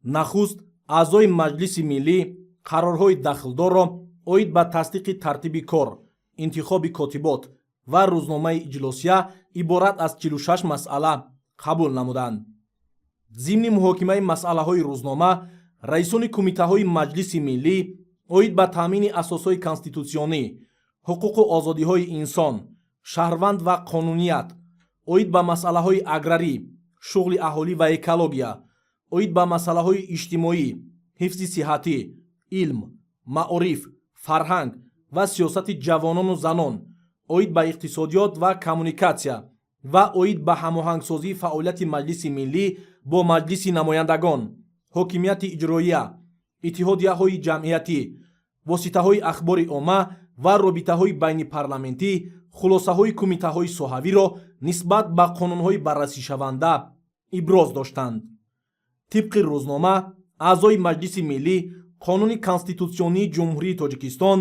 Нахуст аъзои Маҷлиси Миллӣ қарорҳои дахлдорро оид ба тасдиқи тартиби кор, интихоби котибот ва рӯзномаи иҷлосия иборат аз 46 масъала қабул намуданд. Зимни муҳокимаи масъалаҳои рӯзнома раисони кумитаҳои Маҷлиси Миллӣ оид ба таъмини асосҳои конститутсионӣ, ҳуқуқу озодиҳои инсон, шаҳрванд ва қонуният, оид ба масъалаҳои аграрӣ, шуғли аҳолӣ ва экология, оид ба масъалаҳои иҷтимоӣ, ҳифзи сиҳатӣ, илм, маориф, фарҳанг ва сиёсати ҷавонону занон, оид ба иқтисодиёт ва коммуникатсия ва оид ба ҳамоҳангсозии фаъолияти Маҷлиси Миллӣ бо Маҷлиси Намояндагон, ҳокимияти иҷроия, иттиҳодияҳои ҷамъиятӣ, воситаҳои ахбори омма ва робитаҳои байнипарламентӣ хулосаҳои кумитаҳои соҳавиро нисбат ба қонунҳои баррасишаванда иброз доштанд. Тибқи рӯзнома, аъзои Маҷлиси Миллӣ Қонуни конститутсионии Ҷумҳурии Тоҷикистон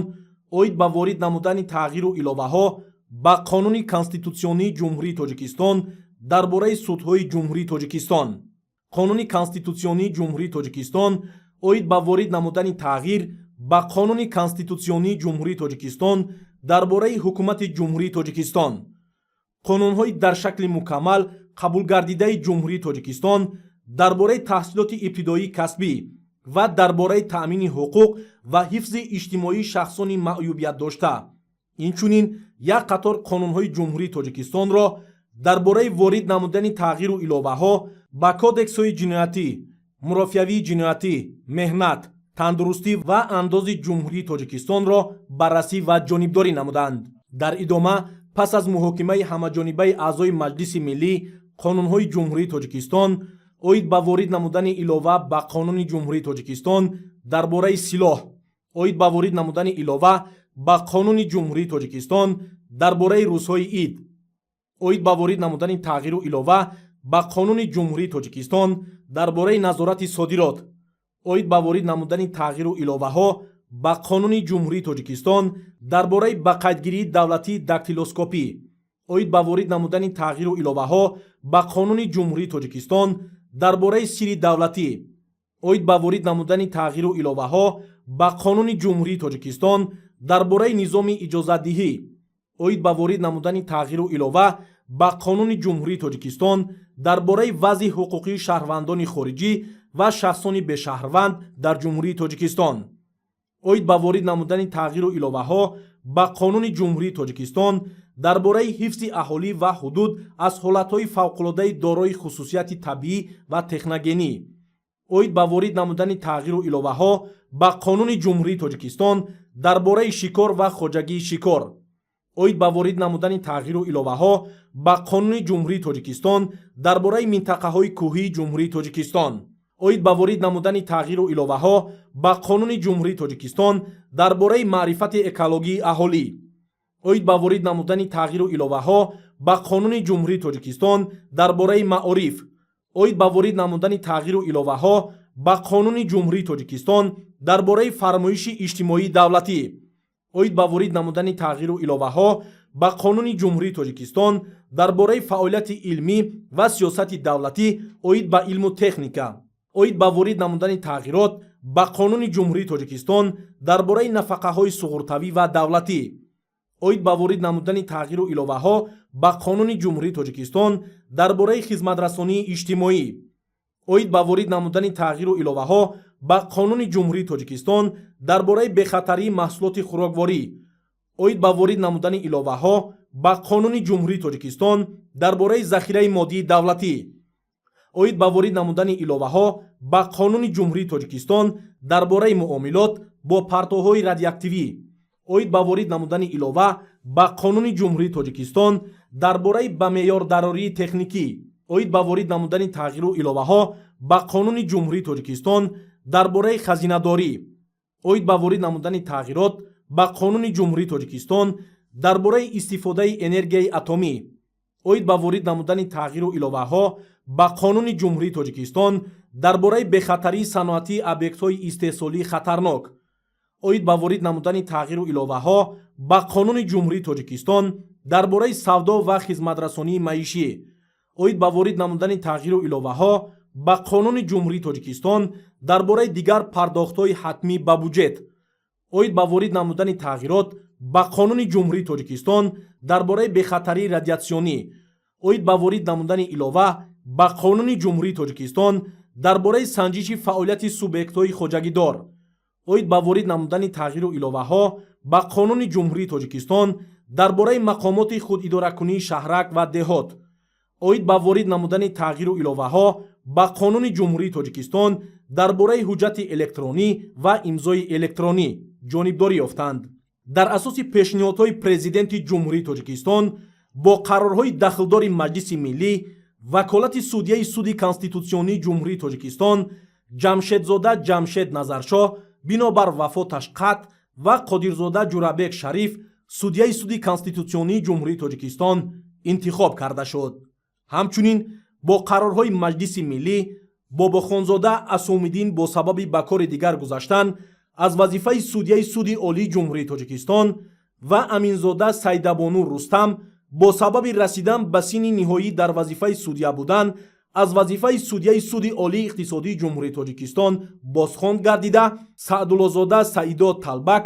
оид ба ворид намудани тағйиру иловаҳо ба Қонуни конститутсионии Ҷумҳурии Тоҷикистон дар бораи судҳои Ҷумҳурии Тоҷикистон, Қонуни конститутсионии Ҷумҳурии Тоҷикистон оид ба ворид намудани тағйир ба Қонуни конститутсионии Ҷумҳурии Тоҷикистон дар бораи Ҳукумати Ҷумҳурии Тоҷикистон, қонунҳои дар шакли мукаммал қабулгардидаи Ҷумҳурии Тоҷикистон дар бораи таҳсилоти ибтидоии касбӣ ва дар бораи таъмини ҳуқуқ ва ҳифзи иҷтимоии шахсони маъюбиятдошта, инчунин як қатор қонунҳои Ҷумҳурии Тоҷикистонро дар бораи ворид намудани тағйиру иловаҳо ба кодексҳои ҷиноятӣ, мурофиавии ҷиноятӣ, меҳнат, тандурустӣ ва андози Ҷумҳурии Тоҷикистонро баррасӣ ва ҷонибдорӣ намуданд. Дар идома, пас аз муҳокимаи ҳамаҷонибаи аъзои Маҷлиси Миллӣ, қонунҳои Ҷумҳурии Тоҷикистон оид ба ворид намудани илова ба Қонуни Ҷумҳурии Тоҷикистон дар бораи силоҳ, оид ба ворид намудани илова ба Қонуни Ҷумҳурии Тоҷикистон дар бораи рӯзҳои ид, оид ба ворид намудани тағйиру илова ба Қонуни Ҷумҳурии Тоҷикистон дар бораи назорати содирот, оид ба ворид намудани тағйиру иловаҳо ба Қонуни Ҷумҳурии Тоҷикистон дар бораи ба қайдгирии давлатии дактилоскопӣ, оид ба ворид намудани тағйиру иловаҳо ба Қонуни Ҷумҳурии Тоҷикистон дар бораи сири давлатӣ, оид ба ворид намудани тағйиру иловаҳо ба Қонуни Ҷумҳурии Тоҷикистон дар бораи низоми иҷозатдиҳӣ, оид ба ворид намудани тағйиру илова ба Қонуни Ҷумҳурии Тоҷикистон дар бораи вазъи ҳуқуқии шаҳрвандони хориҷӣ ва шахсони бешаҳрванд дар Ҷумҳурии Тоҷикистон, оид ба ворид намудани тағйиру иловаҳо ба Қонуни Ҷумҳурии Тоҷикистон дар бораи ҳифзи аҳолӣ ва ҳудуд аз ҳолатҳои фавқулодаи дорои хусусияти табиӣ ва техногенӣ, оид ба ворид намудани тағйиру иловаҳо ба Қонуни Ҷумҳурии Тоҷикистон дар бораи шикор ва хоҷагии шикор, оид ба ворид намудани тағйиру иловаҳо ба Қонуни Ҷумҳурии Тоҷикистон дар бораи минтақаҳои кӯҳии Ҷумҳурии Тоҷикистон, оид ба ворид намудани тағйиру иловаҳо ба Қонуни Ҷумҳурии Тоҷикистон дар бораи маърифати экологии аҳолӣ, оид ба ворид намудани тағйиру иловаҳо ба Қонуни Ҷумҳурии Тоҷикистон дар бораи маориф, оид ба ворид намудани тағйиру иловаҳо ба Қонуни Ҷумҳурии Тоҷикистон дар бораи фармоиши иҷтимоии давлатӣ, оид ба ворид намудани тағйиру иловаҳо ба Қонуни Ҷумҳурии Тоҷикистон дар бораи фаъолияти илмӣ ва сиёсати давлатӣ оид ба илму техника, оид ба ворид намудани тағйирот ба Қонуни Ҷумҳурии Тоҷикистон дар бораи нафақаҳои суғуртавӣ ва давлатӣ, оид ба ворид намудани тағйиру иловаҳо ба Қонуни Ҷумҳурии Тоҷикистон дар бораи хизматрасонии иҷтимоӣ, оид ба ворид намудани тағйиру иловаҳо ба Қонуни Ҷумҳурии Тоҷикистон дар бораи бехатарии маҳсулоти хӯрокворӣ, оид ба ворид намудани иловаҳо ба Қонуни Ҷумҳурии Тоҷикистон дар бораи захираи моддии давлатӣ, оид ба ворид намудани иловаҳо ба Қонуни Ҷумҳурии Тоҷикистон дар бораи муомилот бо партовҳои радиоактивӣ, оид ба ворид намудани илова ба Қонуни Ҷумҳурии Тоҷикистон дар бораи ба меъёр дарории техникӣ, оид ба ворид намудани тағйиру иловаҳо ба Қонуни Ҷумҳурии Тоҷикистон дар бораи хазинадорӣ, оид ба ворид намудани тағйирот ба Қонуни Ҷумҳурии Тоҷикистон дар бораи истифодаи энергияи атомӣ, оид ба ворид намудани тағйиру иловаҳо ба Қонуни Ҷумҳурии Тоҷикистон дар бораи бехатарии саноатии объектҳои истеҳсолии хатарнок, оид ба ворид намудани тағйиру иловаҳо ба Қонуни Ҷумҳурии Тоҷикистон дар бораи савдо ва хизматрасонии маишӣ, оид ба ворид намудани тағйиру иловаҳо ба Қонуни Ҷумҳурии Тоҷикистон дар бораи дигар пардохтҳои ҳатмӣ ба буҷет, оид ба ворид намудани тағйирот ба Қонуни Ҷумҳурии Тоҷикистон дар бораи бехатарии радиатсионӣ, оид ба ворид намудани илова ба Қонуни Ҷумҳурии Тоҷикистон дар бораи санҷиши фаъолияти субъектҳои хоҷагидор, оид ба ворид намудани тағйиру иловаҳо ба Қонуни Ҷумҳурии Тоҷикистон дар бораи мақомоти худидоракунии шаҳрак ва деҳот, оид ба ворид намудани тағйиру иловаҳо ба Қонуни Ҷумҳурии Тоҷикистон дар бораи ҳуҷҷати электронӣ ва имзои электронӣ ҷонибдорӣ ёфтанд. Дар асоси пешниҳодҳои Президенти Ҷумҳурии Тоҷикистон бо қарорҳои дахлдори Маҷлиси Миллӣ ваколати судяи Суди Конститутсионии Ҷумҳурии Тоҷикистон Ҷамшедзода Ҷамшед Назаршоҳ бинобар вафоташ қатъ ва Қодирзода Ҷурабек Шариф судяи Суди Конститутсионии Ҷумҳурии Тоҷикистон интихоб карда шуд. Ҳамчунин бо қарорҳои Маҷлиси Миллӣ Бобохонзода Асомиддин бо сабаби ба кори дигар гузаштан аз вазифаи судяи Суди Олии Ҷумҳурии Тоҷикистон ва Аминзода Сайдабону Рустам бо сабаби расидан ба синни ниҳоӣ дар вазифаи судя будан аз вазифаи судяи Суди Олии Иқтисодии Ҷумҳурии Тоҷикистон бозхонд гардида, Саъдуллозода Саидо Талбак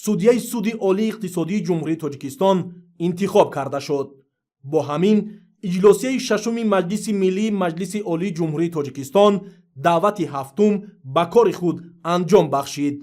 судяи Суди Олии Иқтисодии Ҷумҳурии Тоҷикистон интихоб карда шуд. Бо ҳамин иҷлосияи шашуми Маҷлиси Миллии Маҷлиси Олии Ҷумҳурии Тоҷикистон даъвати ҳафтум ба кори худ анҷом бахшид.